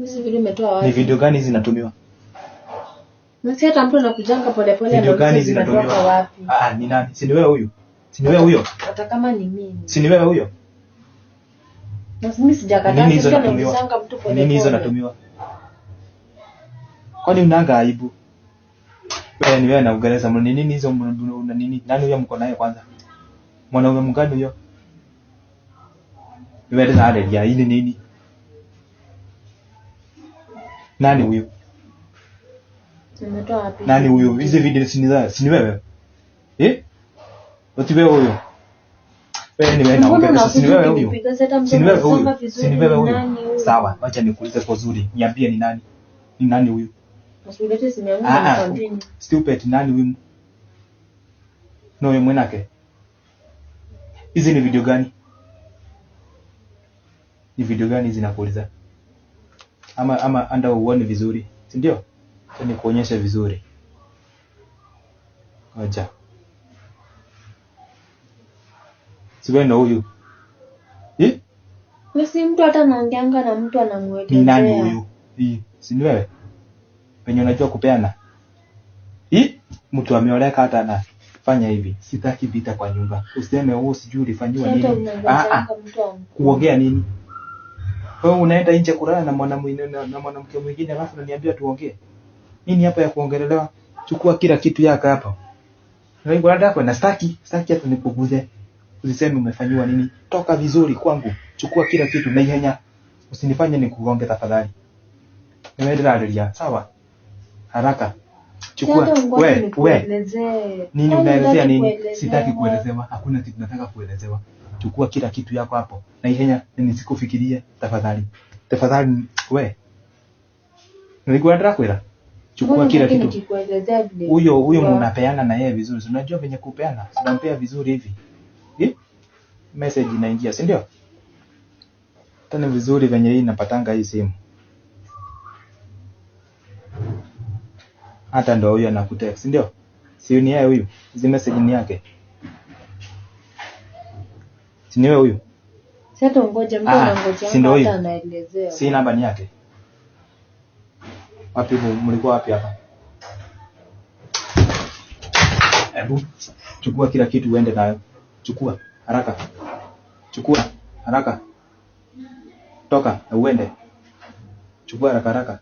Hizi video umetoa wapi? Ni video gani hizi zinatumiwa? Na si hata mtu anakujanga polepole Video gani anauliza zinatoka zinatumiwa? wapi. Ah, ni nani? Si ni wewe huyu? Si ni wewe huyo? Hata kama ni mimi. Si ni wewe huyo? Na mimi sijakataa, Nini hizo si mtu natumiwa? anaulizanga mtu Nini hizo polepole. natumiwa? Kwani unanga aibu? Wewe ni wewe na Uingereza, ni nini hizo una nini? Nani huyo mko naye kwanza? Mwanaume mgani huyo? Wewe tena ya hii ni nini? Nani huyo? Nimetoa wapi? Nani huyo? Hizi video si ni za si ni wewe? Eh? Oti wewe huyo. Wewe ni wewe na Mbona Uingereza, si ni unakuja wewe huyo? ukinipiga? Si hata mtu Si ni wewe anasema huyo? Si vizuri ni wewe ni huyo? nani huyu? Sawa, wacha nikuulize kwa uzuri. Niambie ni nani? Ni nani huyu? Usilete simu yangu Ah, ah. nikwambie. Stupid, nani huyu? No, huyu mwenake. Hizi ni video gani? Ni video gani hizi nakuuliza? Ama anda uone vizuri, si ndio? Acha nikuonyeshe vizuri. Ngoja. Si wewe ndo huyu? Eh? Na si mtu hata anaongeanga na mtu Ni nani anamuelezea. huyu? Hii, si ni wewe? Penye unajua kupeana. Hii mtu ameoleka hata anafanya hivi. Sitaki vita kwa nyumba. Useme wewe sijui ulifanyiwa Si hata nini. Ah ah, unangojanga mtu kuongea nini? Wewe unaenda nje kulala na mwanamume na mwanamke mwingine alafu unaniambia tuongee. Nini hapa ya kuongelelewa? Chukua kila kitu yako hapa. Na yako na sitaki, sitaki hata nikuguze. Usiseme umefanyiwa nini. Toka vizuri kwangu. Chukua kila kitu na ihenya. Usinifanye nikugonge tafadhali. Nimeendelea sawa? Haraka. Chukua. Hata ungoje We, we. nikuelezee. Nini Kwani unaelezea hutaki nini? kuelezewa? Sitaki kuelezewa. Hakuna kitu nataka kuelezewa. Chukua kila kitu yako hapo. Na ihenya nisikufikirie tafadhali. Tafadhali we. Nilikuwa nataka kwela. Chukua Mbona kila hutaki kitu. nikikuelezea vile Huyo huyo ilikuwa? mnapeana na yeye vizuri. Si unajua venye kupeana? Si unampea vizuri hivi. Eh? Message inaingia, si ndio? Tena vizuri venye hii napatanga hii simu. Hata ndo huyo anakutext, si ndio? Si ni yeye huyu? Hizi message ni yake. Si ni wewe huyu? Si hata ungoje mtu Ah, si anangojanga ndio hata huyu? anaelezewa. Si namba ni yake. Wapi mlikuwa wapi hapa? Hebu chukua kila kitu uende nayo. Chukua haraka. Chukua haraka. Toka na uende. Chukua haraka haraka.